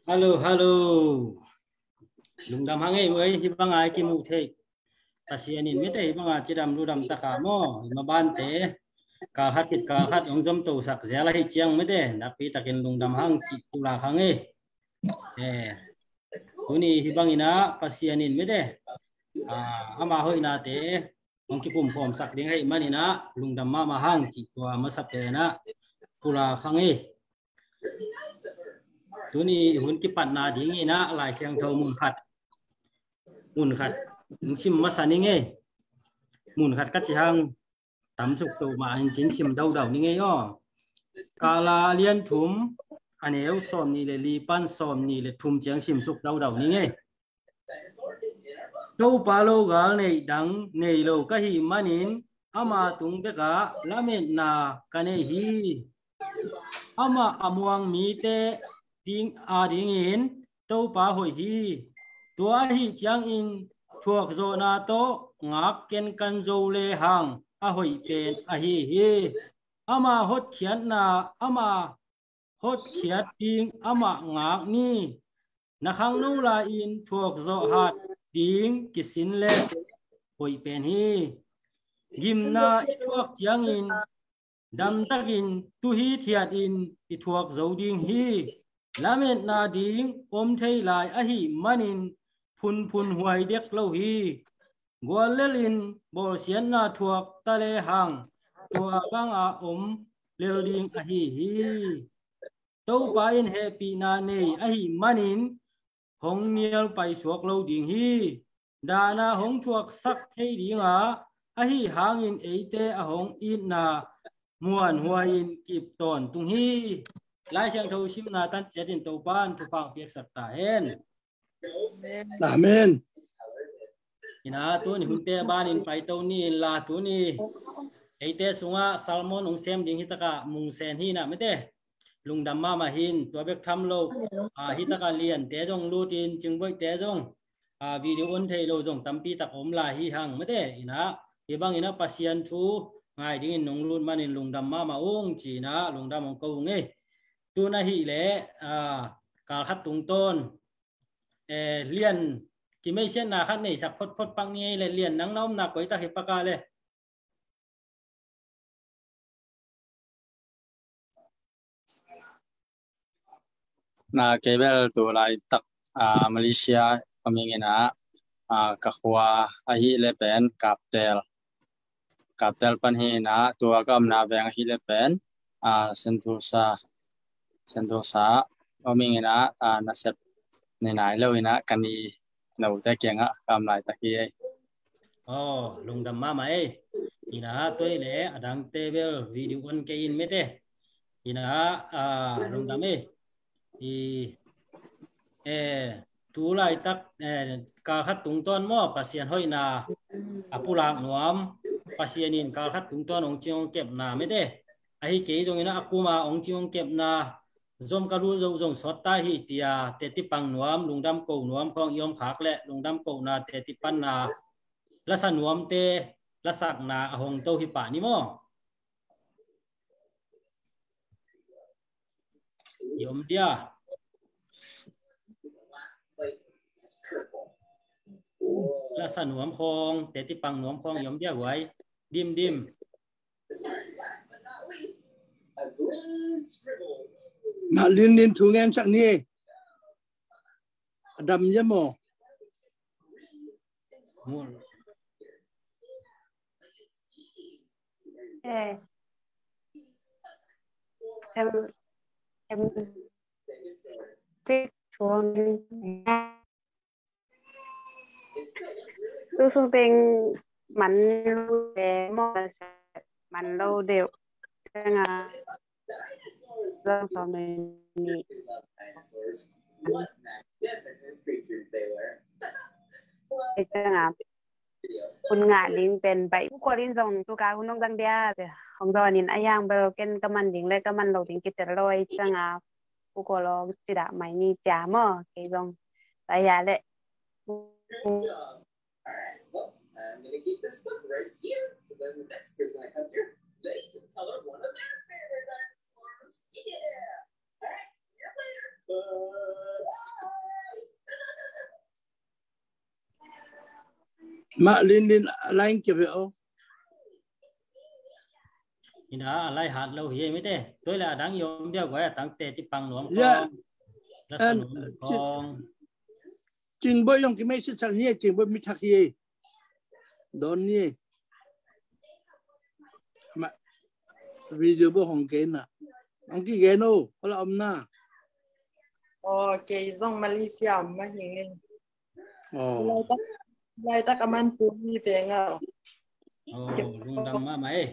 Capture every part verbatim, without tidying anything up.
Hello, hello. Lungdam hang ei, ei, hih banga i kimuh theih. Pasian in mite hih banga cidam ludam taka maw, i mabante. Kal khat khit kal khat hong zomtosak zial ahih ciang mite, nakpi takin lungdam hang cih pulak hang ei. Eh, tuni hih bangin ah Pasian in mite, ah, ama hoihnate hong kikumkhawmsak ding ahih manin ah lungdam mahmah hang cih tua masa pen ah pulak hang ei. Tuni hun kipatna dingin ah Lai Siangtho mun khat, mun khat hong sim masa ning ei. Mun khat ka cih hang tamsuk to mah in cin sim daudau ning ei aw. Kala lian thum, a neu sawmnih le li pan sawmnih le thum ciang simsuk daudau ning ei. Topa logal neih dang nei lo ka hih manin ama tung bekah lametna ka nei hi. Amah a muang mite ding a dingin Topa hoih hi. Tua ahih ciangin thuakzawhna tawh ngak kenkan zo lehang a hoih pen ahi hi. Ama hotkhiatna, ama hotkhiat ding amah ngak ni. Na khangno lai-in thuakzawh hat ding kisin le hoih pen hi. Gimna i thuak ciangin damtakin tuhi thiatin i thuak zo ding hi. Lametna ding om thei lai ahih manin phunphun huai dek lo hi. Guallelin bawlsiatna thuak ta lehang tua banga om lel ding ahi hi. Topa in hehpihna nei ahih manin hong nial paisuak lo ding hi. Dahna hong thuaksak thei dinga ahi hangin eite a hong itna muanhuai-in kip tawntung hi. Lai Siangtho simna tan ciatin Topa in thupha piaksak ta hen. Amen. Ina tuni hunte banin paito ni inla tuni eite sungah sermon hong sem ding hitakah mungsen hi na mete. Lungdam mahmah hin tua bek tham lo. Ah, hitakah liante zong lutin cingboihte zong, ah, video on thei lo zong tampi tak om lai hi hang mete. Ina hih bangin ah Pasian thu ngai dingin nong lut manin lungdam mahmah ung ci-in ah lungdam hong ko ung ei. Tun ahih leh, ah, kal khat tungtawn, eh, lian kimeisiatna khat neisak photphot pak ni ei le lian nang na omna koi tak hi pak a le. Na kei bel tu laitak, ah, Malaysia ka mingin ah, ah, ka khua ahih le pen Kaptel. Kaptel pan hi na tua ka omna veng ahih le pen, ah, Sentosa, Sentosa ka mingin ah, ah, nasep ni nai lo ina ka ni note kiangah ka om laitak hi ei. Oh, lungdam mahmah ei. Ina tua ahih leh a dangte bel video on kei in mete. Ina, ah, lungdam ei. I, eh, tu laitak, eh, kal khat tungtawn maw Pasian hoihna a pulak nuam, Pasian in kal khat tungtawn hong cing hong kepna mete. Ahi kei zongin ah a kuma hong cing hong kepna zom ka lut zo zong sawt ta hi tia teti pang nuam, lungdam ko nuam khawng i om khak leh lungdam kohna teti panna lasa nuamte lasakna a hong to hi pah ni maw? I om dia. Lasa nuam khawng, teti pang nuam khawng i om dia huai. Dim dim. Mah lin lin thu ngen sak ni. A dam ia maw? Mu- Eh. Em, em, tik chuang. Tu sung teng man lo deuh maw, man lo deuh. Teng a, zong sawm le nih. Teng a, hun ngah ding pen baih. Pu Kual in zong tu ka hun hong zang dia, hong zawn in a yang bel ken ka man ding le ka man lo ding kitel lo ei ciang a, Pu Kual aw ci dah mai ni cia maw, kei zong. Tua hi a leh. All right, well, I'm gonna keep this book right here, so then the next person that comes here, they can color one of their favorite dinosaurs. Yeah. All right, see you later. Bye. Mah lin lin a lai kia ve o. Ina a lai hat lo hi ei mite. Tua le a dang i om dia guai a tangte ti pang nuam khong. Lasa nuam khong. Cing boi yong ki mei sit sak hi ei, cing boi mi thak hi ei. Don ni ei. Ama video bo hong gen na. Hong ki gen o, hola om na. O, kei zong Malaysia om ma hing in. O. Laitak, laitak aman tu ni ve nga. O, lungdam ma ma ei.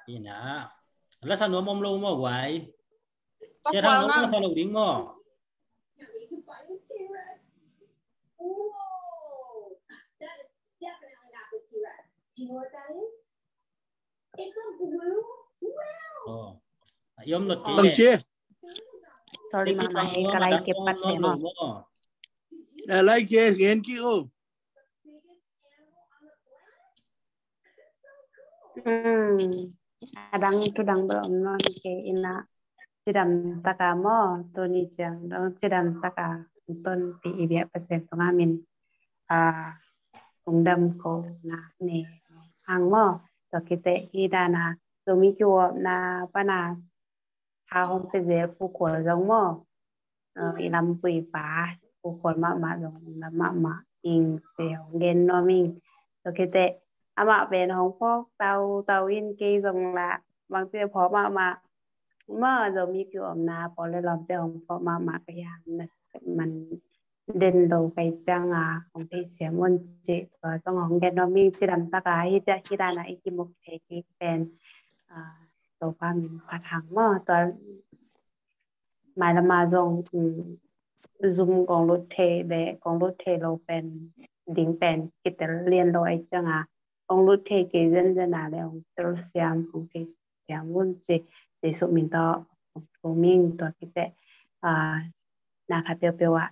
Ina. Lasa nuam om lo mo guai. Sia thang lo sa lo ding mo. Oh. Yom not. Sorry mama, hei ka lai kep pat te mo. Lai kep gen ki o. A dang tu dang bel om nawn kei ina. Cidam taka maw, tuni ciang dong cidam taka tonpih i biak Pasian tungah min lungdam ko na ne hang maw. Tua kite i dana Zomi kiwopna pana tha hong pia zel pu khual zong maw. I lampui pa pu khual mahmah zong lam mahmah ing se hong gen nuam ing. Tua kite amah pen hong phawk tau tau in kei zong la bangte phawk mahmah. Maw Zomi kiwopna pawl le lawmte hong phawk mahmah ka hiam na man den lo kai cianga hong theisiam un ci tua zong hong gen nuam ing. Cidam taka hi cia hi dana i kimuk thei kik pen Topa min phat hang maw. Tua mailama zong zum kong lut thei le kong lut thei lo pen ding pen kitel lian lo ai cianga hong lut thei kei zenzen a le hong tel siam hong thei siam un ci Jesuh min tawh hong thum ing. Tua kite na khat peuhpeuh ah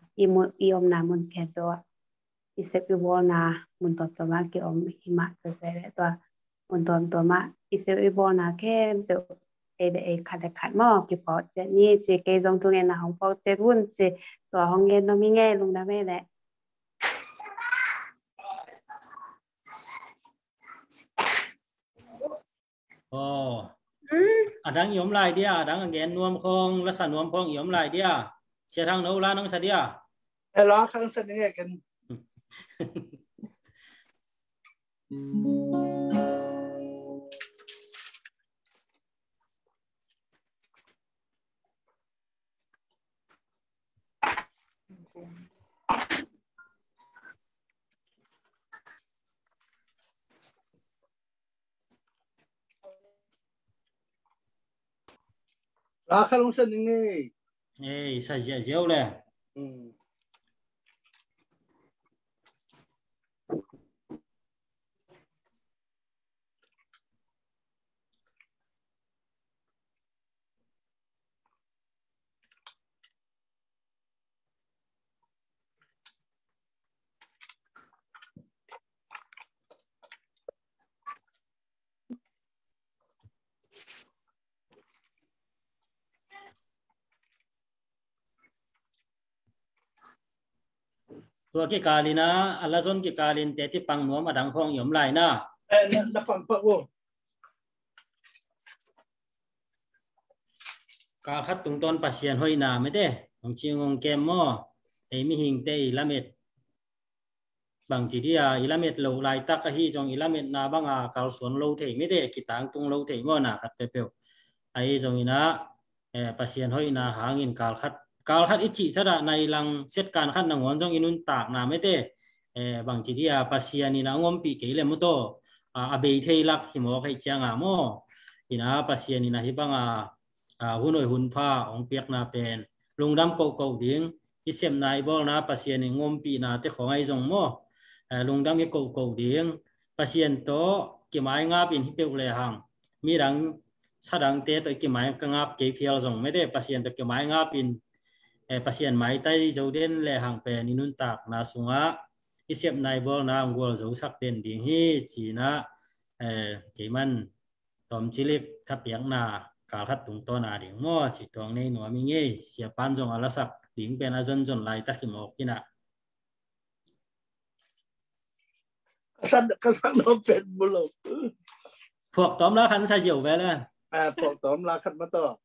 i omna mun khempeuh ah i sep i bawlna mun tuamtuam ah kiom hi mah tua se le tua mun tuamtuam ah i sep i bawlna khempeuh ei le ei khat le khat maw kiphawk ciat ni ci. Kei zong thungetna hong phawk ciat un ci. Tua hong gen nuam ing ei, lungdam ei le. Oh. A dang i om lai dia, a dang a gen nuam khong, lasa nuam khong i om lai dia. Sia thang no la nang sa dia. E la khang sa ni nge ken. La kha lungsan ning ei. Ei, sa ziahziah uh le. Tua kikalin a, a lazon kikalin teti pang nuam a dang khawng i om lai na. Eh, na, na pang pak uh. Kal khat tungtawn Pasian hoihna mete hong cing hong kem maw? Ei mihingte i lamet bangci dia i lamet loh laitak ahi zong i lametna banga kalsuan lo thei mete, kitangtung lo thei maw, na khat peuhpeuh. Ahi zongin ah, eh, Pasian hoihna hangin kal khat, kal khat i cih thadah nai lang setkan khat nangawn zong i nuntakna mete, eh, bangci dia Pasian in a hong ompih kei le mutaw, a, a bei thei lak hi mawk hei cianga maw? Ina Pasian in a hibanga, a, hun hoih hun pha hong piakna pen lungdam kohkoh ding, i sepna i bawlna Pasian in hong ompihna te khawng ahi zong maw? Eh, lungdam i kohkoh ding, Pasian tawh kimai ngapin hi peuh lehang midang sadangte tawh i kimai ka ngap kei phial zong mete, Pasian tawh kimai ngapin, eh, Pasian maitai zo den lehang pen i nuntakna sungah i sepna i bawlna hong gualzosak den ding hi. Cinah, eh, keiman tawmcilik thapiakna kal khat tungtawn a ding maw, cih tuang nei nuam i ngei. Siapan zong a lasak ding pen a zonzon laitak hi mawk inah. Ka san, ka san no pen mu lo. Phuak tawm la khan sa ziau ve le. A, phuak tawm la khan ma tawh.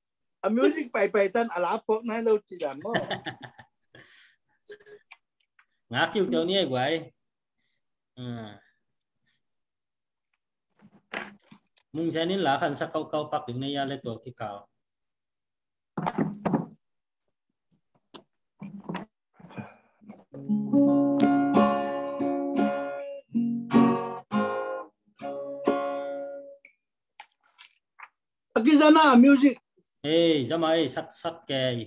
A music pai pai tan a la phuak nai lo ci dan maw. Ngak kiu teu ni ai guai. A. Mung Zen in la khan sa kau kau pak ding nei a le tua kikau. Aki zana music. Ei, zama ei, sak sak ke ei.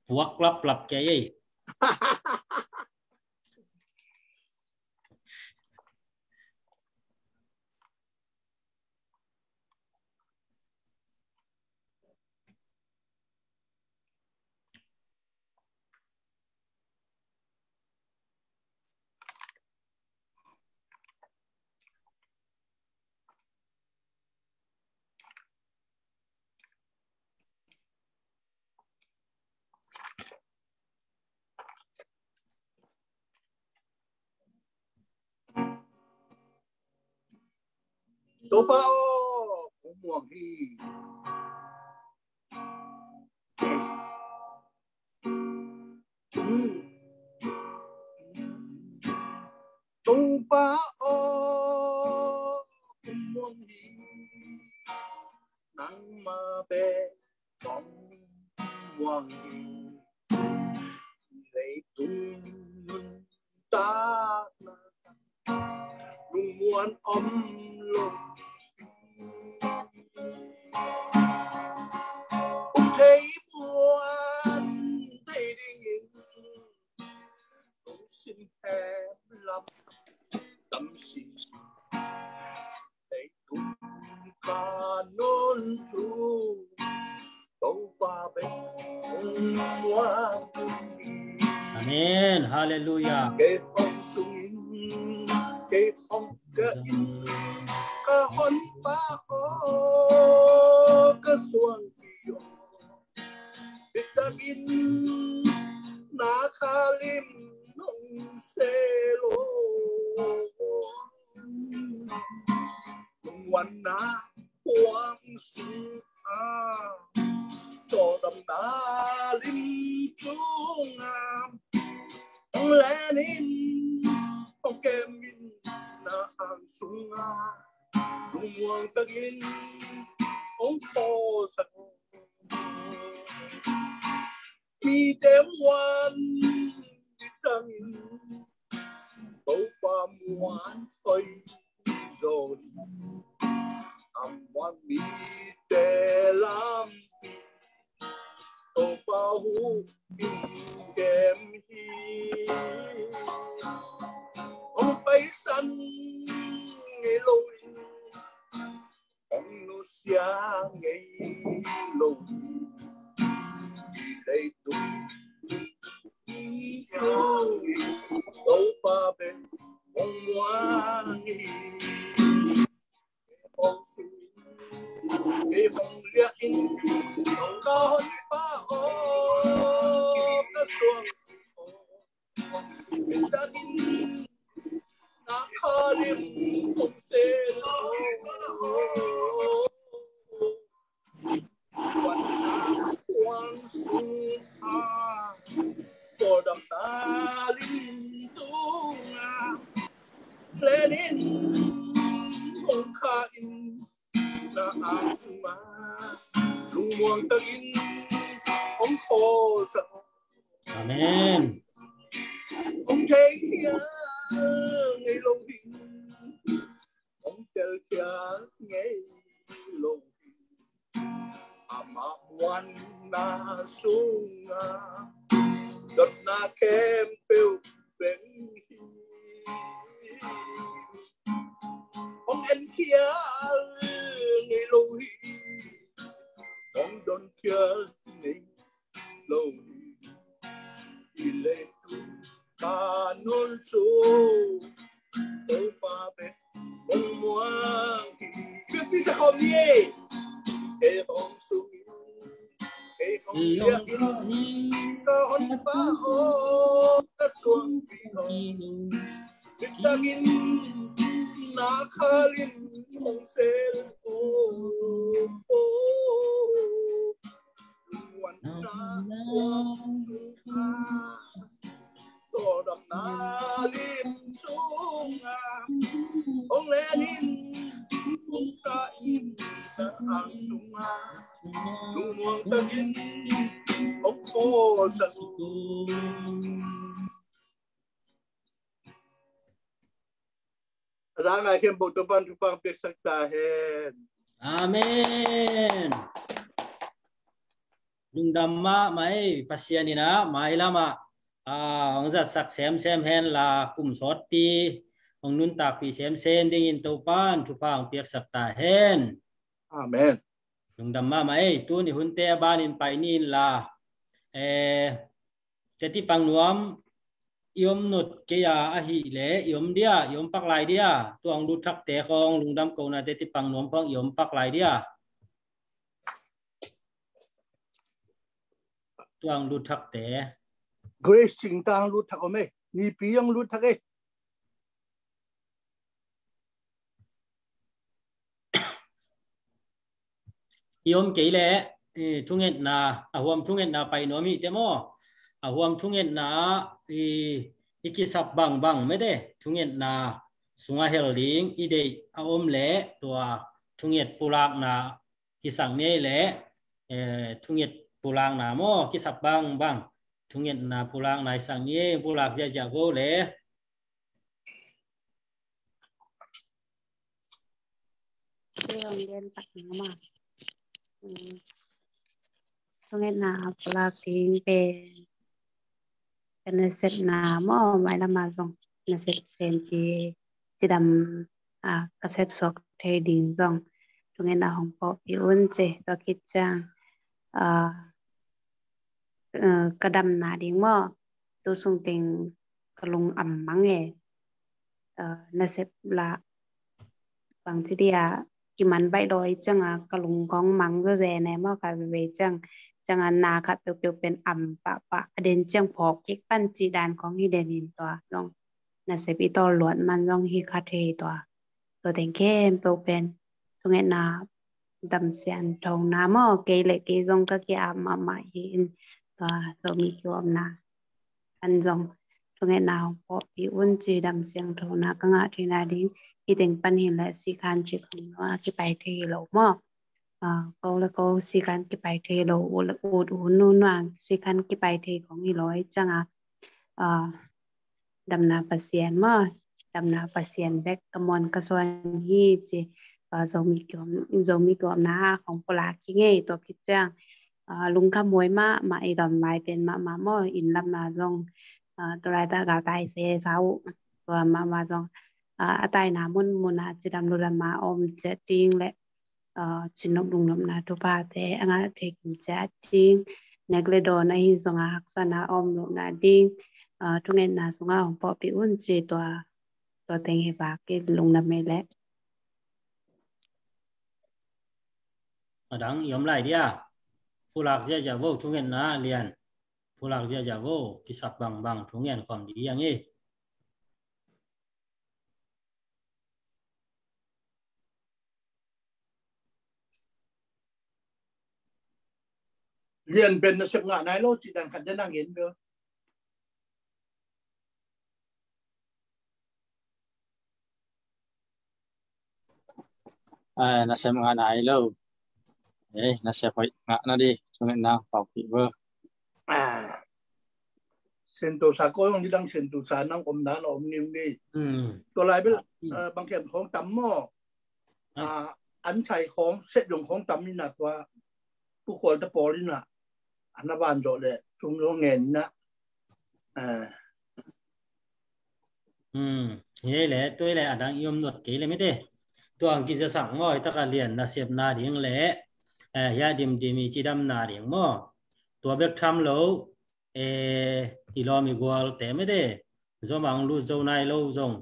Puak lap lap ke ei. Topa aw, kong muang hi. Topa aw, kong muang hi. Nangmah bek kong muang hi. Leitung nuntakna lungmuan om lo. Um thei muan thei dingin lungsim hemlam tamsi. Leitung ka nuntak Topa bek hong muang hi. Amen. Halleluiah. Kei hong sungin, kei hong gain, ka Honpa aw, ka suang hi aw. Bitakin na kha lim nong se lo. Lungmuanna huang sung a, tawldamna lim tung a, hong len in, hong kem in na ang sung a, lungmuang takin hong khawlsak. Mite muan ding sangin Topa muan hoih zaw ding. A muan mite lampi Topa hu in kem hi. Hong paisan ngei lo in, hong nusia ngei lo hi. Leitung in Topa bek hong muang hi. Hong sung in, hong liak in, ka Honpa aw, ka suang hi aw. Bitakin na kha lim nong se lo. Lungmuanna huang sung a, tawldamna lim tung a, len in, hong kha in na ang sung a, lungmuang takin hong khawlsak. Amen. Hong thei khial ngei lo ding, hong tel khial ngei lo ding. Amah muanna sung a, dotna khempeuh beng hi. Hong en khial ngei lo hi, hong don khial ngei lo hi. Hih leitung ka nuntak Topa bek hong muang hi. Biakpiaksa khawm ni. Kei hong sung in, kei hong liak in, ka Honpa aw, ka suang hi aw. Bitakin na khalin hong sel ko. Muanna huam sunga, tawldamna lim sunga, hong lenin hong kahin na ang sunga, lungmuang takin hong kawsak. A za ngai khempeuh Topa'n thupha piaksak ta hen. Amen. Lungdam mahmah ei, Pasian in ah mailam ah hong zatsak semsem hen la, kum sawtpi hong nuntakpih semsem dingin Topa'n thupha hong piaksak ta hen. Amen. Lungdam mahmah ei. Tuni hunte a banin pai ni in la, eh, teti pang nuam i om nop kei a, ahih leh i om dia, i om pak lai dia, tua hong lut thakte khawng, lungdam kohna teti pang nuam khawng i om pak lai dia. Tua hong lut thakte. Grace Cing ta hong lut thak om ei. Nipi hong lut thak ei. I om kei leh, eh, thungetna, a huam thungetna pai nuam hi te maw. A huam thungetna, i, i kisap bangbang mete, thungetna sungah hel ding i deih a om leh, tua thunget pulakna i sak ni ei leh, eh, thunget pulakna maw, kisap bangbang thungetna pulakna i sak ni ei, pulak ziahziah vo leh. Kei hong gen tak ni maw. Hmm. Thungetna pulak ding pen ka nasepna maw, mailam ah zong nasep sempi cidam, ah, ka sep suak thei ding zong thungetna hong pawlpih un ci. Tua khit ciang, ah, eh, ka damna ding maw, tu sung teng ka lung am mang e. Eh, nasep lah bangci dia kiman baih dawi ciang a ka lung kong mang zawzen e maw, ka veve ciang, ciang a na khat peuhpeuh pen am pahpah, a den ciang phawk kik pan cih dan kong hi den in tua zong nasep i tawl luat man zong hi kha thei tua. Tua teng khempeuh pen thungetna dam siangthona maw, kei le kei zong ka ki-ap mahmah hi in tua Zomi kiomna an zong thungetna hong pawlpih un ci. Dam siangthona ka ngah theihna ding hi teng pan hi leh sikhan cik hong nua kipai thei hi lo maw. Ah, ko le ko sikhan kipai thei lo, u le ut u nu nuang sikhan kipai thei kong hi lo ei ciang a, ah, damna Pasian maw, damna Pasian bek ka muan ka suan hi ci. Ah, Zomi kiom, Zomi kiomna ah hong pulak hi ngei. Tua khit ciang, ah, lungkham huai mahmah i dam lai pen mahmah maw, inn lam ah zong, ah, tua laitak galtai se sa uh, tua mahmah zong, ah, a taina munmun ah cidam ludam a om ciat ding le, ah, cinnop lungnopna thuphate a ngah thei kim ciat ding, nek le dawn ahi zong a haksatna om lohna ding, ah, thungetna sungah hong pawlpih un ci. Tua, tua teng hi vak i lungdam ei leh. A dang i om lai dia. Pulak ziahziah vo, thungetna lian. Pulak ziahziah vo, kisap bangbang thungen khawm ding hi. Lian pen nasep ngah nai lo cih dan khat den a ngen bia. Eh, nasep ngah nai lo. Eh, nasep hoih ngah na di, thungetna pawlpih vo. Ah. Sentosa ko zong nidang Sentosa nang omna na om niu ni. Hmm. Tua lai bel, hmm, eh, bang khiam khawng tam maw. Ah. Ah, an sai khawng, set zong khawng tam ni na tua. Pu Khual ta pawl ni na. An a van zawh le, tung zong ngen ni na. Ah. Hmm. Hi le, tua le a dang i om nuat kei le mite. Tua ang kizasak maw, hi taka lian nasepna ding le, eh, hia dimdim i cidamna ding maw. Tua bek tham lo, eh, i lawm i gualte mite, zom ang lut zo nai lo zong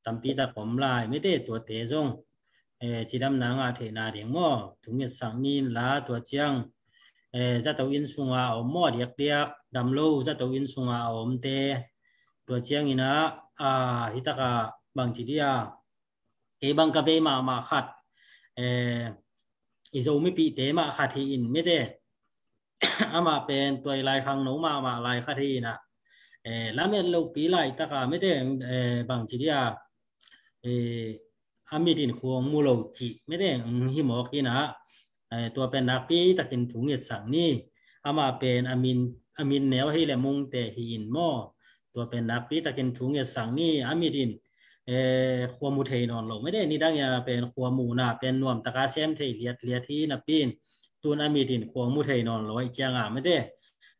tampi tak om lai mite, tuate zong, eh, cidamna ngah theihna ding maw, thungetsak ni in la, tua ciang, eh, zato inn sunga a om maw, diakdiak dam lo zato inn sunga a omte, tua ciangin ah, ah, hi taka bangci dia, kei bang ka vei mahmah khat, eh, i Zo mipihte mah khat hi in mete. Amah pen tua i lai khangno mahmah lai khat hi in ah, eh, lamet lopi laitaka mete, eh, bangci dia, eh, a mit in khua hong mu lo cih mete, mm, hi mawk in ah, eh, tua pen nakpi takin thu ngetsak ni. Amah pen a min, a min neu hi le Mungte hi in maw. Tua pen nakpi takin thu ngetsak ni. A mit in, eh, khua mu thei nawn lo mete, nidang a pen khua muhna pen nuamtaka sem thei liatliat hi napi in, tun a mit in khua mu thei nawn lo ahih cianga mete,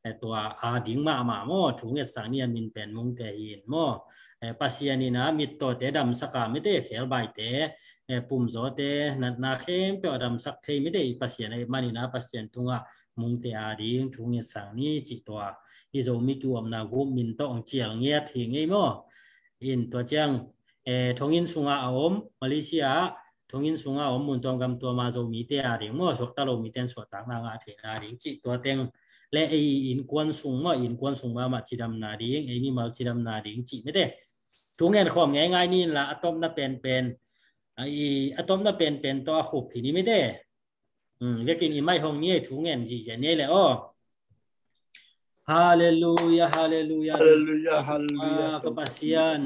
eh, tua a ding mahmah maw, thu ngetsak ni. A min pen Mungte hi in maw. Eh, Pasian in a mittawte damsaka mete, khelbaite, eh, pumzawte, natna khempeuh a damsak thei mete, i Pasian ahih manin a Pasian tungah Mungte a ding thu ngetsak ni cih tua i Zomi kiuapna group min tawh hong cial ngiat hi ngei maw. In tua ciang, eh, thonginn sunga a om, Malaysia ah, thonginn sunga a om mun tuam gam tuama Zomite a ding maw, suakta lo mite in suahtakna ngah theihna ding cih tua teng le ei innkuan sung maw, innkuan sung mahmah cidamna ding, ei mimal cidamna ding cih mete. Thu ngen khawm ngeingai ni in la, a tawpna penpen, a i, a tawpna penpen tawh a khup hi ni mete. Hmm, vekin i mai hong ni ei, thu ngen zizia ni ei le aw. Halleluia, halleluia, halleluia, halleluia, Topa ka Pasian.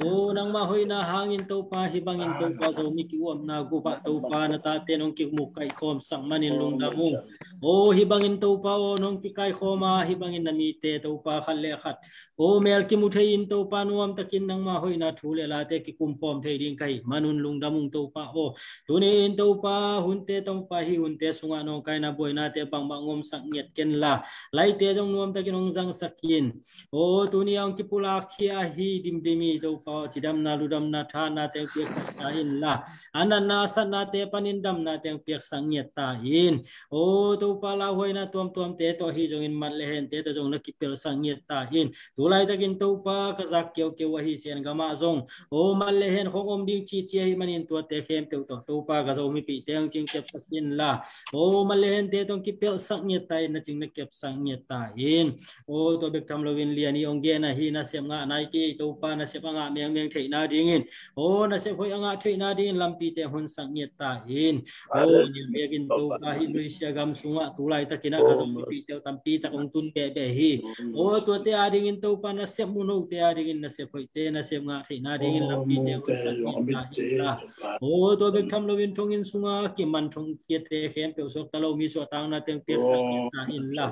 O, nangmah hoihna hangin Topa, hi bangin Topa, Zomi kiuapna group ah Topa, na tate nong kimu kaikhawmsak manin lungdam ung. O, hi bangin Topa aw, nong kikaikhawm a, hi bangin na mite Topa khat le khat, o, mel kimu thei in Topa, nuamtakin nangmah hoihna thu le late kikum pawm thei ding ka hih manun lungdam ung Topa aw. Tuni in Topa, hunte Topa, hih hunte sungah nawngkaina buainate bangbang hong omsak ngiat ken la, laite zong nuamtakin hong zangsak in. O, tuni a hong kipulak hi a hi dimdim i Topa aw, cidamna, ludamna, thahatna teng piaksak ta in la, a natna a satnate panin damna teng piaksak ngiat ta in. O, Topa, lauhuaina tuamtuamte tawh ahi zongin mat le hente tawh zong na kipelhsak ngiat ta in. Tu laitakin Topa, ka zak keukeu ahi Sen gamah zong, o, mat le hen khong om ding cici ahih manin tuate khempeuh tawh Topa, ka Zo mipihte hong cingkepsak in la, o, mat le hente tawh hong kipelhsak ngiat ta in, na cing na kepsak ngiat ta in. O, tua bek tham loin Lian i hong gen ahi nasep ngah nai kei Topa, nasep a ngah mengmeng theihna dingin, o, nasep hoih a ngah theihna dingin lampite honsak ngiat ta in. O, biakbiakin Topa, hih Malaysia gam sungah tu laitakin ah ka Zo mipihte uh tampi tak hong tun behbeh hi. O, tuate a dingin Topa, nasep munote a dingin nasep hoihte, nasep ngah theihna dingin lampite honsak ngiat ta in la. O, tua bek tham loin thonginn sunga kiman thongkiate khempeuh suakta lo mi suahtakna teng piaksak ngiat ta in la.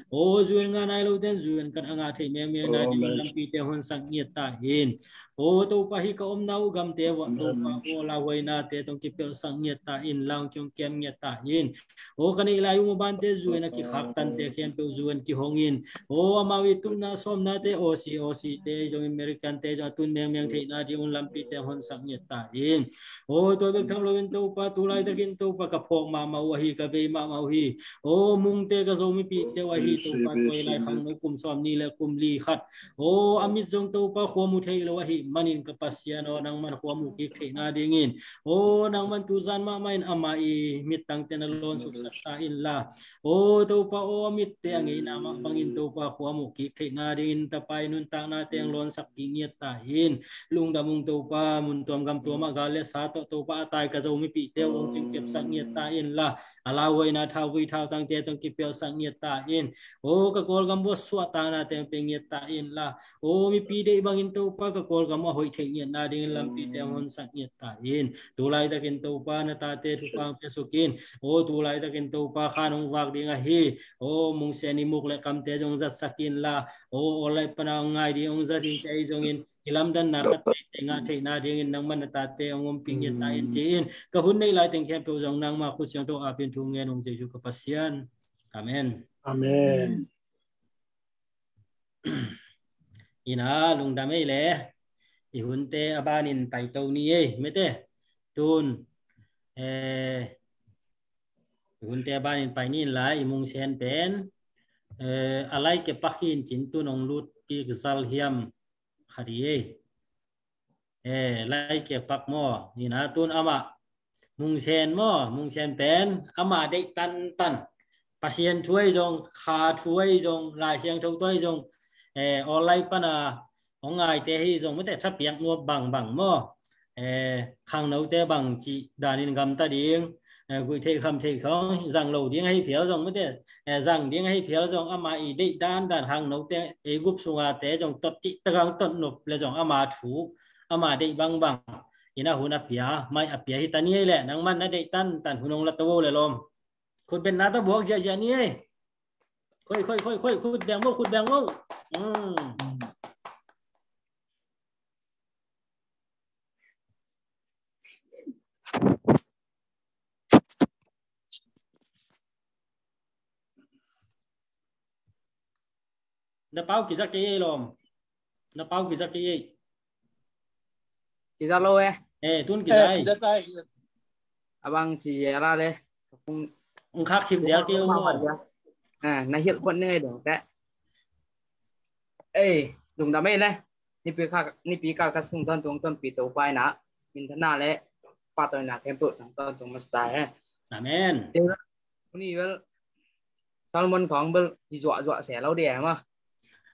O, zu in ngah nai lote in zu in kan a ngah theih mengmengna dingin lampite honsak ngiat ta in. O, Topa, hih ka omna uh gamte uah Topa, o, lauhuainate tawh hong kipelhsak ngiat ta in la, hong kikem ngiat ta in. O, ka neih lai uh mabante zu in a kikhaktan te khempeuh zu in kihong in. O, amau i tupna sawmnate, Aussie, Aussie te zong, American te zong a tun mengmeng theihna ding un lampite honsak ngiat ta in. O, tua bek tham loin Topa, tu laitakin Topa, ka phawk mahmah uh ahi, ka vei mahmah uh hi. O, Mungte ka Zo mipihte uh ahi Topa, tua i lai khangno kum sawmnih le kum li khat, o, a mit zong Topa khua mu thei lo ahih manin ka Pasian aw, nangman khua mu kik theihna dingin, o, nangman tuzan mahmah in amah i mittangte na lawnsuksak ta in la. O, Topa aw, a mitte a ngeina mah bangin Topa khua mu kik theihna dingin tapa i nuntakna teng lawnsaksak ngiat ta in. Lungdam ung Topa, mun tuam gam tuamah gal le sa tawh Topa a tai ka Zo mipihte uh hong cingkepsak ngiat ta in la. A lauhuaina thauvui thautangte tawh hong kipelhsak ngiat ta in. O, ka Kawlgam uah suahtakna teng pia ngiat ta in la. O, mipi deih bangin Topa ka Kawlgam uh a hoih theih ngiatna dingin lampite hong honsak ngiat ta in. Tu laitakin Topa na tate thupha hong piasuk in. O, tu laitakin Topa khan hong vak ding ahi, o, Mungsen i muk le kamte zong zatsak in la. O, online pana hong ngai ding hong zat ding te ahi zongin, kilamdanna khat te ngah theihna dingin nangman na tate hong ompih ngiat ta in ci-in, ka hun neih lai teng khempeuh zong nangma khut siangtho apin thu ngen ung Jesu ka Pasian. Amen. Amen. Ina lungdam ei le, i hunte a banin paito ni ei, mete. Tun, eh, i hunte a banin pai ni in la, i Mungsen pen, eh, a lai ke pak hin cin tun hong lut kik zal hiam khat hi ei. Eh, lai ke pak maw, ina tun amah Mungsen maw, Mungsen pen amah deih tantan. Pasian thu ahi zong, kha thu ahi zong, Lai Siangtho thu ahi zong, eh, online pana hong ngaite hi zong, mete thapiak nuam bangbang maw. eh, khangnote bangci danin gamta ding, eh, guih theih kham theih khawng zang lo ding ahi phial zong mate, eh, zang ding ahi phial zong ama i deih dandan khangnote ei gup sungate zong tot cih takang tot nop le zong ama thu ama deih bangbang ina hun a pia mai a pia hi ta ni ei leh nangman na deih tantan hun hong la to le lawm. Khut benna ta buak ziahziah ni ei. Khoi khoi khoi khoi khut beng mo khut beng mo. Na pau kizak kei ei lawm. Na pau kizak kei ei. Kizak lo eh. Eh, tun kizak ei. Abang ci yela le. Ung khak khim dial kei ung. Na hilh khuat ni ei dong te. Ei, lungdam ei le. Nipi kal ka sung ton tung ton pi to pai na. Min thana le. Pa to na kem tu ton tung masta he. Amen. Uni bel Salmon khawng bel hi zuahzuah se lo dih e maw.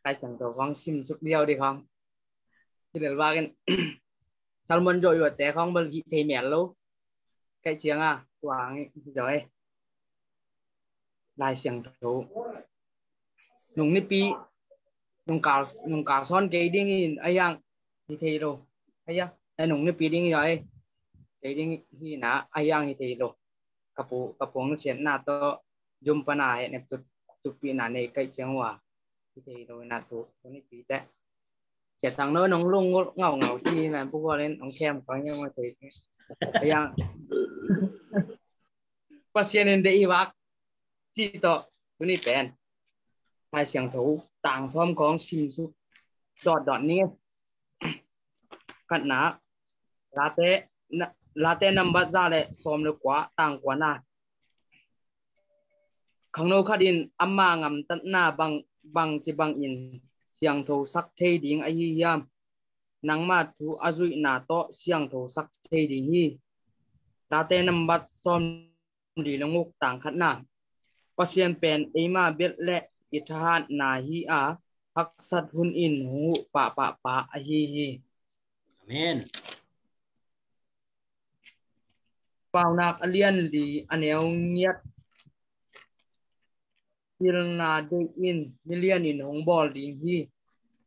Lai Siangtho khawng sim suk diau dih khawng. Hi lel bakin Salmon zuahzuahte khawng bel hih thei mial lo. Kaih cianga kuang hi zaw e. Lai Siangtho nung nipi nung kal nung kal sawn kei ding in a hiang hi thei lo. A hiang a nung nipi ding hi zaw e. Kei ding hi na a hiang hi thei lo. Ka pu ka puang siatna tawh zum pana he ne tut tupina nei kaih ciang ua. Hi thei lo na tu tuni pi te. Sia tang no nong lung ngol ngau ngau ci na pu ko len nong kem ko yang ma thei. Yang Pasian in de i vak ci tawh tuni pen. Lai Siangtho tang sawm kong sim su dot dot ni. Khatna Late na- Late nambat za le sawm le kua tang kua na. Khangno khat in ama ngamtatna bang bang ci bang in siangtho sak thei ding ahi hiam? Nangma thu a zuihna tawh siangtho sak thei ding hi. Late nambat sawm li le nguk tang khatna. Pasian pen eima belh le i thahatna hi a haksat hun in hong huh pahpahpa ahi hi. Amen. Paunak a lian li a neu ngiat. Pilna deih in milian in hong bawl ding hi.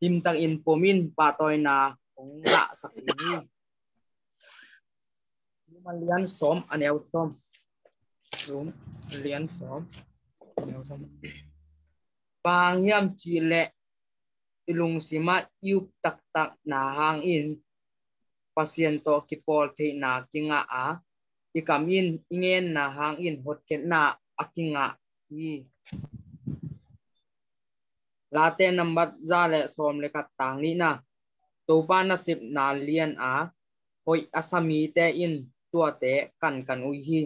Limtak in pom in pahtawina hong lahsak ding hi. Rom a lian sawm a neu sawm. Rom a lian sawm a neu sawm. Bang hang hiam cih leh i lungsimah i up taktak na hangin Pasian tawh kipawl theihna kingah a i kam in i ngenna hangin hotkhiatna a kingah hi. Late nambat za le sawm le khat tang nihna. Topa nasepna lian a hoih a sa mite in tuate kankan uh hi.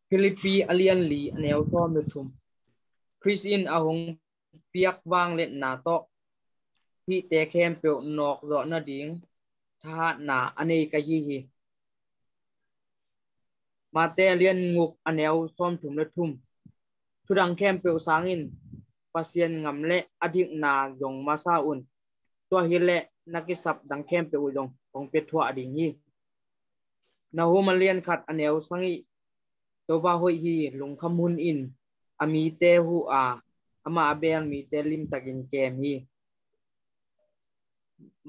Philippi a lian li a neu sawm le thum. Khrist in a hong piak vangliatna tawh hihte khempeuh nawkzawh nading thahatna a nei ka hi hi. Mate a lian nguk a neu sawm thum le thum. Thudang khempeuh sangin Pasian ngam le a dikna zong masa un. Tua hi leh na kisap dang khempeuh uh zong hong pia thuah ding hi. Nahum a lian khat a neu sagih. Topa hoih hi, lungkham hun in a mite huh a, amah a beel mite limtakin kem hi.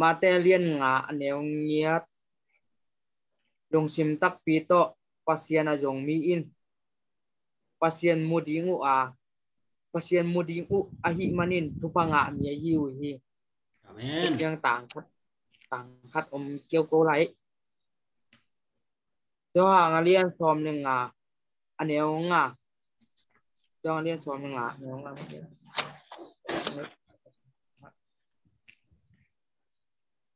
Mate a lian nga a neu ngiat. Lungsim takpi tawh Pasian a zong mi in Pasian mu ding uh a, Pasian mu ding uh ahih manin thupha ngah mi ahi uh hi. Amen. Tang khat tang khat om kiau ko lai. Johan a lian sawm le nga a neu nga. Johan a lian sawm le nga a neu nga.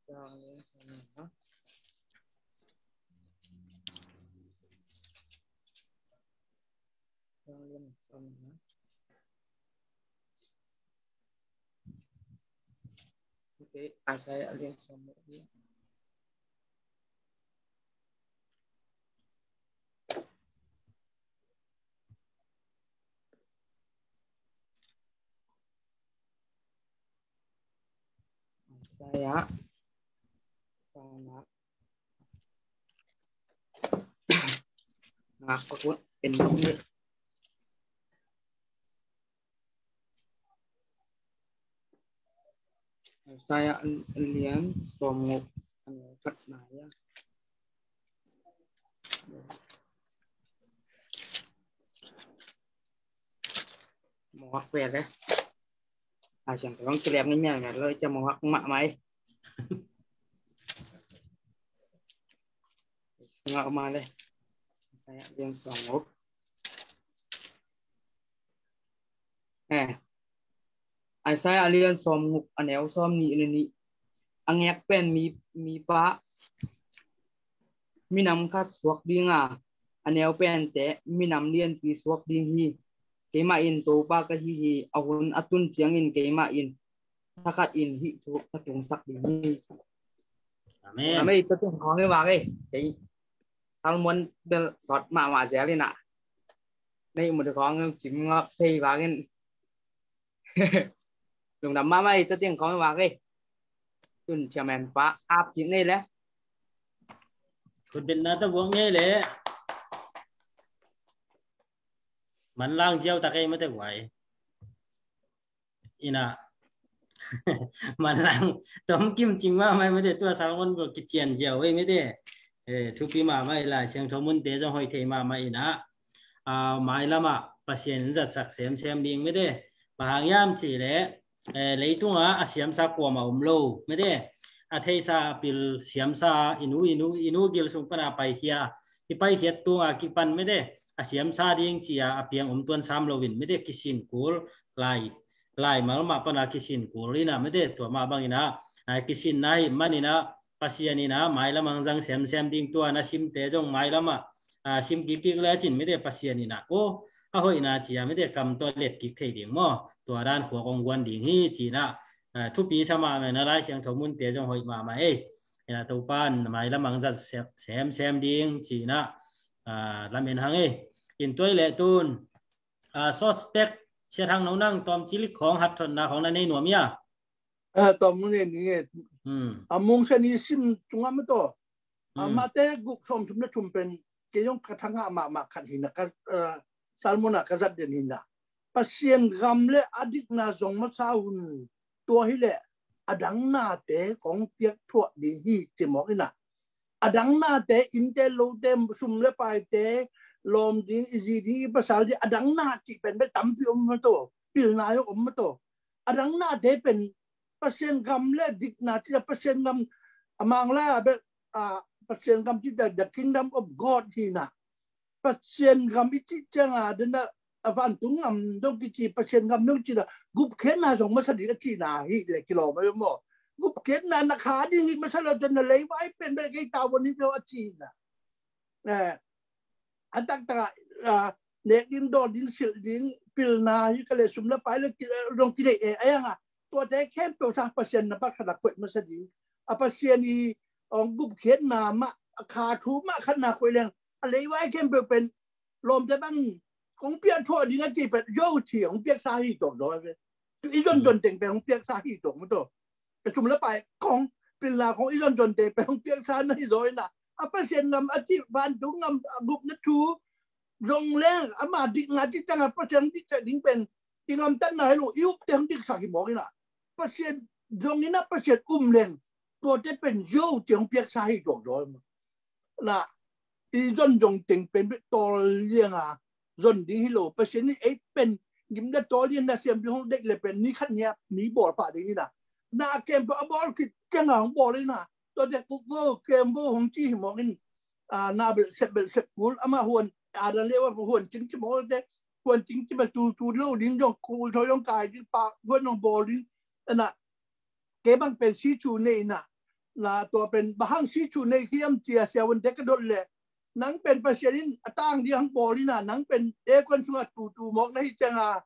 Johan a lian sawm le nga. Johan a lian sawm le nga. Okay, Isaiah a lian sawm le nga. Isaiah. Paunak. Ngak pakun en dong ni. Isaiah a lian sawmnguk a neu khatna ah. Mawk pek le. A siang tawng kilem ngiat ngiat lo, i cia mawk mahmah hi. Ngak mah le. Isaiah a lian sawmnguk. Eh. Isaiah a lian sawmnguk a neu sawmnih le nih. A ngek pen mi, mipa minam khat suak ding a, a neu pente minam lianpi suak ding hi. Keimah in Topa ka hi hi, a hun a tun ciangin keimah in thakhatin hih thu ka tungsak ding hi. Amen. Amen. Tua teng khawng hi vak ei. Kei Salmon bel sawt mahmah zel in a. Nei mu de khawng cim ngak thei vak in. Lungdam mahmah ei, tua teng khawng hi vak ei. Tun chairman pa ap kik nei le. Khutbetna tawh buak ngei le. Manlang ziau tak ei mate guai. Ina. Manlang tom kim cing mahmah ei mate, tua Salmon bel kician ziau ei mate. Eh, thupi mahmah ei, Lai Siangtho munte zong hoih thei mahmah ina. Ah, mailamah Pasian in zatsak semsem ding mate. Bang hang hiam cih leh, eh, leitungah a siamsa kuamah om lo mate. A theisa a pil siamsa, i nu, i nu, i nu gil sung pana paikhia, i paikhiat tungah kipan mate, a siamsa ding ci-a a piang om tuan sam loin mate, kisin kul, lai, laimal mah pana kisin kul ina mate, tua mah bang ina, ah, kisinna ahih man ina, Pasian ina mailamah zang semsem ding, tua na simte zong mailamah, ah, sim kik kik lecin mate, Pasian ina, oh, a hoihna ci-a mate, kam tawh let kik thei ding maw? Tua dan khua kong guan ding hi ci-in ah, ah, thupi sa mahmah ina, Lai Siangtho munte zong hoih mahmah ei. Ina Topa in mailamah zat sem, semsem ding ci-in ah, ah, lamen hang ei. In tua leh tun, ah, suspect Sia Thang No nang tawm cilik khawng, hathotna khawng na nei nuam hia? Ah, tawm nu nei ni. Hmm. A mungsen i sim tungah mate. Hmm. Amate guk sawmthum le thum pen kei zong ka thangah mahmah khat hi na, ka, ah, Salmon ah ka zat den hi na. Pasian gam le a dikna zong masa hun, tua hi leh a dang nate kong piak thuah ding hi ci mawk ina. A dang nate, innte lote, sum le paite, lawm ding, i zi ding, i pasal ding, a dang na cih pen bek tampi om mate, pilna zong om mate. A dang nate pen Pasian gam le dikna ci-a, Pasian gam a Manglai ah bek, ah, Pasian gam ci-a the kingdom of God hi na. Pasian gam i cih ciangin a, den a, a vantung gam dong kici, Pasian gam dong ci-a, gupkhiatna zong masa ding a cihna hi leh kilawm a maw. Gupkhiatna na kha ding hi masa lo, den a leivai pen bek kei tavuan hi peuh a cihna. Eh, a taktak ah, ah, nek ding, dawn ding, silh ding, pilna hi ka leh, sum le pai le ki, dong kideih e, a yang a. Tuate khempeuh sang Pasian na pat khat a koih masa ding. A Pasian i, ong gupkhiatna mah, a kha thu mah khat na koih leng, a leivai khempeuh pen lawmte bang kong piak thuah ding a ci pen, zo ci hong piaksa hi tuak zaw ve. Tu i zonzon teng pen hong piaksa hi tuak mate. Ka sum le pai khawng, pilna khawng i zonzon teng pen hong piaksa na hi zaw ina. A Pasian gam a cih vantung gam a gupna thu zong leng, ama dikna cih ciangin a Pasian diksak ding pen i gamtatna hi lo, i upte hong diksak hi mawk ina. Pasian zong ina, Pasian um leng, tuate pen zo ci hong piaksa hi tuak zaw ina. Na, i zon zong teng pen bek tawl liang a zon ding hi lo. Pasian in ei pen gimna tawl liang na siam ding hong deih le pen ni khat ni a mi bawl pah ding hi na. Na kem peuh a bawl khit ciang a hong bawl hi na. Tua te kuk vo, kem vo hong ci hi mawk in. Ah, na bel sep, bel sep kul, ama huan, a dan le huan cing ci mawk te, huan cing ci bel tu, tu lo ding zong kul, zong kai ding pa, huan hong bawl ding. Na, kei bang pen sichu nei na, na tua pen bang hang sichu nei hiam ci-a siavuante ka dot leh, nang pen Pasian in a tang ding hong bawl ina, nang pen aircon sungah tutu mawk na hi ciangin a,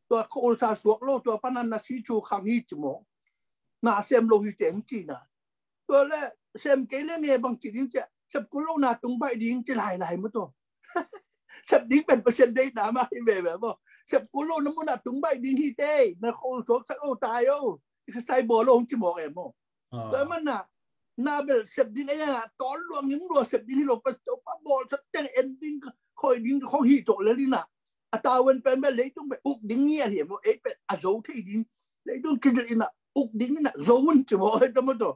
tua kha ulsa suak lo, tua panin na sichu khang hi ci mawk. Na sem lo hi teng ci na. Tua leh sem kei leh nge bang ci ding ci-a, sep kul lo na tung baih ding ci lailai mate. Sep ding pen Pasian deihna mah hi veve maw. Sep kul lo na mun ah tung baih ding hi teh, na khol suaksak o, tai o. Exercise bawl lo hong ci mawk e maw. Ah. Tua manin ah, na bel sep ding ei na, tawl lua ngim lua sep ding hi lo, pa, pa bawlsa teng en ding, khoi ding khong hi tawh lel hi na. A tavuan pen bel leitung pen uk ding ngiat hi maw, ei pen a zo thei ding. Leitung kizil hi na, uk ding hi na, zo un ci maw, ei ta maw taw.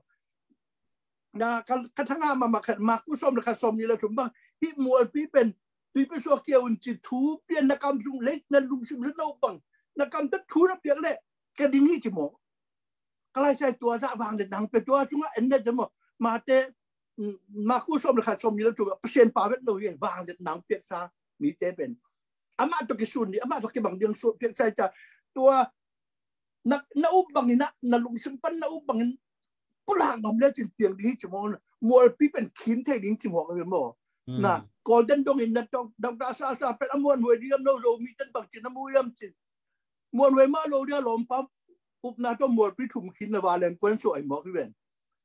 Na ka, ka thanga mahmah khat, Marku sawm le khat, sawm nih le thum bang, hih mualpi pen tuipi suak kia un ci thu pian na kam sung lei na lungsim sung na up bang, na kam ta thu na piak leh ka ding hi ci maw. Ka laisai tua zah vangliatna hong pia, tua sungah en na ci maw. Mate, mm, Marku sawm le khat, sawm nih le thum, Pasian pau vet lo hi, vangliatna hong piaksa mite pen. Amah tawh kisun ding, amah tawh kibang ding sung piaksa hi ca. Tua na, na up bangin na, na lungsim pan na up bangin pulak ngam le cin piang ding hi ci maw. Mualpi pen khin thei ding ci maw, ka maw. Hmm. Na, Golden dongin na dok, dok da sa sa pen a muanhuai ding am lo, Zomite in bang cin a mu hiam cin. Muanhuai mah lo ding a lawmpa, upna tawh mualpi thum khin na vanleng kuan suak hi maw, ki ven.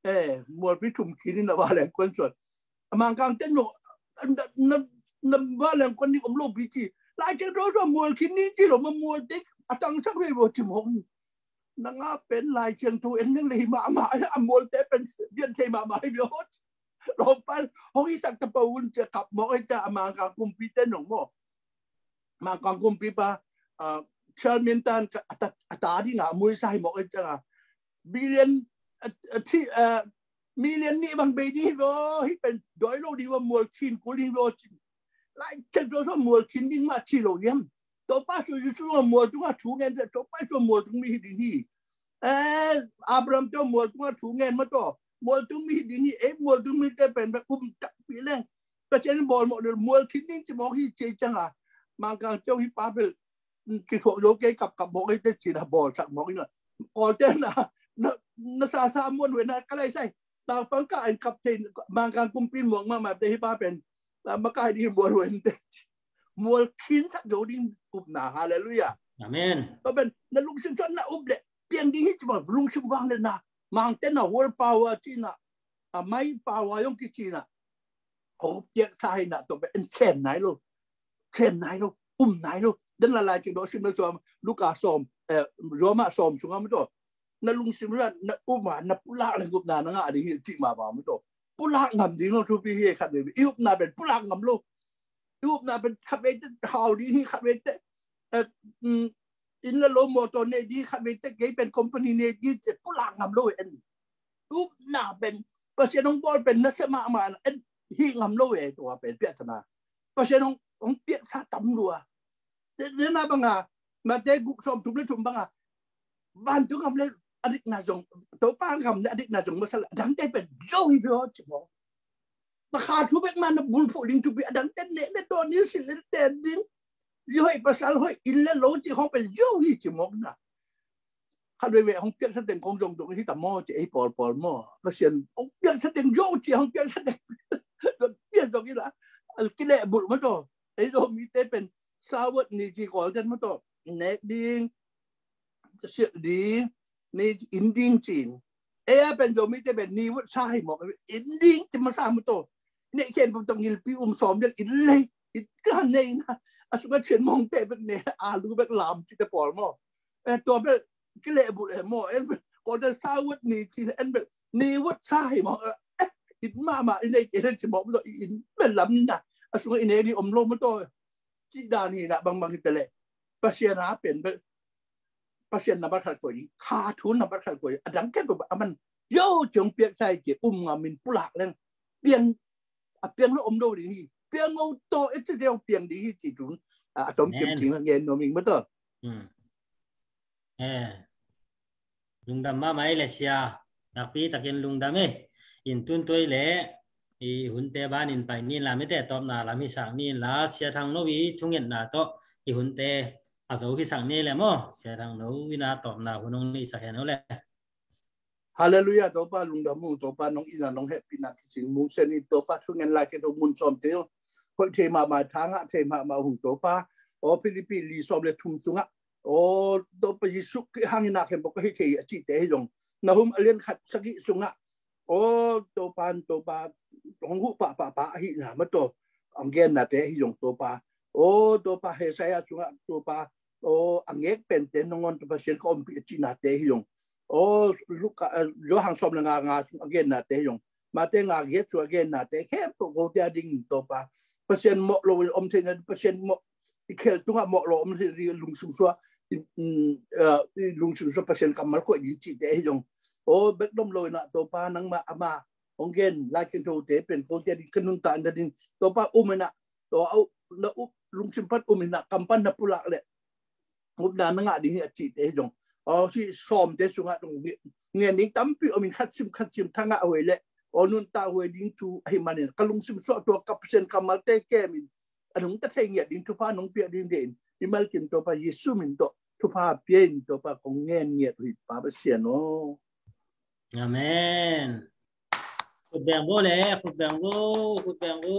Eh, mualpi thum khin na vanleng kuan suak. A Mangkangte in lo, na, na, na vanleng kuan ding om lo pi ci. Lai Thiangtho sung mual khin ding ci lo, ma mual tek a tangsak vei vo ci maw. Na nga pen Lai Thiangtho en ding lei mahmah, a mualte pen dian thei mahmah hi vo. Lawmpa hong hisak ta pah un ci a kap maw, ei ca a Mangkang kumpite nong maw. Mangkang kumpipa, ah, Charles Minton ka, a ta, a ta ding a muisa hi maw, ei ca. Billion, ah, ah, thi, ah, million nih bang bei ding hi vo, hih pen dawi lo ding vo, mual khin kul ding vo. Lai Thiangtho sung mual khin ding mah ci lo hiam. Topa Jesu sung mual tungah thu ngen, Topa Jesu mual tung mi hi ding hi. Eh, Abraham te mual tungah thu ngen maw taw. Mual tung mi hi ding hi, eh, mual tung mite pen pen um takpi leng. Pasian in bawl mawk ding, mual khin ding ci mawk hi ci ciang a. Mangkang ciang hi pa bel, mm, kithuak zo kei, kap kap mawk hi te ci na bawlsak mawk hi na. Kawlte na, na, na sa sa muanhuai na ka laisai. Naupang ka in kap thei, Mangkang kumpi in muang mahmah te hi pa pen. Na makai ding muanhuai te. Mual khin sak zo ding upna, hallelujah. Amen. Tua pen, na lungsim sung na up leh, piang ding hi ci maw, lungsim vangliatna, Mangte na world power ci na, a my power zong kici na, hong piaksa hi na, tua pen en sem nai lo, sem nai lo, um nai lo. Den la Lai Thiangtho sim na sawm, Luka sawm, eh, Roma sawm sungah maw taw. Na lungsim la, na um a, na pulak leng upna na ngah ding hi ci mahmah maw taw. Pulak ngam ding lo thupi hi khat vei. I upna pen pulak ngam lo. I upna pen khat vei te hau ding hi, khat vei te, eh, mm, inn le lo mawtaw nei ding, khat vei te kei pen company nei ding ci pulak ngam lo en. Upna pen, Pasian hong bawl pen nasia mahmah na en hi ngam lo e, tua pen piahtana. Pasian hong, hong piaksa tam lua. Te, te na banga, Mate guk sawm thum le thum banga, vantung gam le a dikna zong, Topa gam le a dikna zong masa le, a dangte pen zo hi pi aw ci maw. Pakha thu bek man na bulphuh ding thupi, a dangte neh le dawn ding, silh le ten ding, zi hoih pasal hoih, inn le lo ci khawng pen zo hi ci mawk na. Khat veivei hong piaksa teng khawng zong zong hi ta maw ci ei pawlpawl maw. Pasian hong piaksa teng zo ci, hong piaksa teng piak zong hi la. Kilehbulh maw taw. Ei Zomite pen Sabbath ni ci Kawlten maw taw. Nek ding, silh ding, ni in ding cin. Ei a pen Zomite pen ni vot sa hi mawk, in ding ci masa maw taw. Nek khen pum tawh ngilpi um sawm dek in lei, in ka nei na. A sungah cin mawngte bek ne, alu bek lam ci te pawl maw. Eh, tua bel kilehbulh eh maw, en bel Kawlten Sabbath ni ci en bel ni vot sa hi mawk. Eh, in mahmah in nei kei ci mawk maw taw, in bel lam na. A sungah in nei ni om lo maw taw. Ci dan hi na bangbang hi te leh. Pasian a pen bel, Pasian nambat khat koih ding, kha thu nambat khat koih, a dang khat koih, a man yo ciang piaksa hi ci, um ngam in pulak leng. Piang, a piang lo om lo ding hi. Piang lo taw, et cetera piang ding hi ci tun. A, a tom kim cing a ngen nuam ing maw taw. Hmm. Eh. Lungdam mahmah ei le sia, nakpi takin lungdam ei. In tun tua ei le i hunte ban in pai ni la, mite tawpna lam hi sak ni la, Sia Thang No i thungetna tawh i hunte a zo hi sak ni le maw. Sia Thang No in a tawpna hun hong nei sak hen o le. Hallelujah, Topa lungdam ung, Topa nong in a nong hehpihna kicing mung sen in Topa thungen lai kei to mun sawm te o. Hoih thei mahmah, thangah thei mahmah hung Topa. O Philippi li sawm le thum sungah O Topa Jesu Khrih hangin a khempeuh ka hi thei a cihte hi zong, Nahum a lian khat sagih sungah, O Topa, Topa hong huh pahpahpah ahihna maw taw, hong gennate hi zong Topa. O Topa Isaiah sungah Topa, o a ngek pente nangawn Topa Pasian ka ompih a cihnate hi zong. O Luka, eh, Johan sawm le nga nga sung a gennate hi zong. Mate nga giat sung a gennate khempeuh kote a dingin Topa, Pasian mawh lo in om theihna, Pasian mawh, i khel tungah mawh lo om theihna ding lungsim suah, i, mm, ah, i lungsim suah Pasian kammal koih ding cihte ahi zong, aw, bek dom lo in ah Topa nangmah ama hong gen Lai Siangthote pen kote a ding ka nuntakna ding Topa um in ah, tua au na up lungsim pan um in ah kam pan na pulak leh upna na ngah ding hi a cihte hi zong, aw, si sawmte sungah zong ngen ding tampi om in khat sim khat sim thangah huai leh, aw, nuntak huai ding thu ahi manin ka lungsim suah tua ka Pasian kammalte kem in a nungta thei ngiat ding thupha nong piak ding dein i malkim Topa Jesu min tawh thupha pia in Topa kong ngen ngiat uh hi Pa Pasian aw. Amen. Khut beng bo le, khut beng bo, khut beng bo.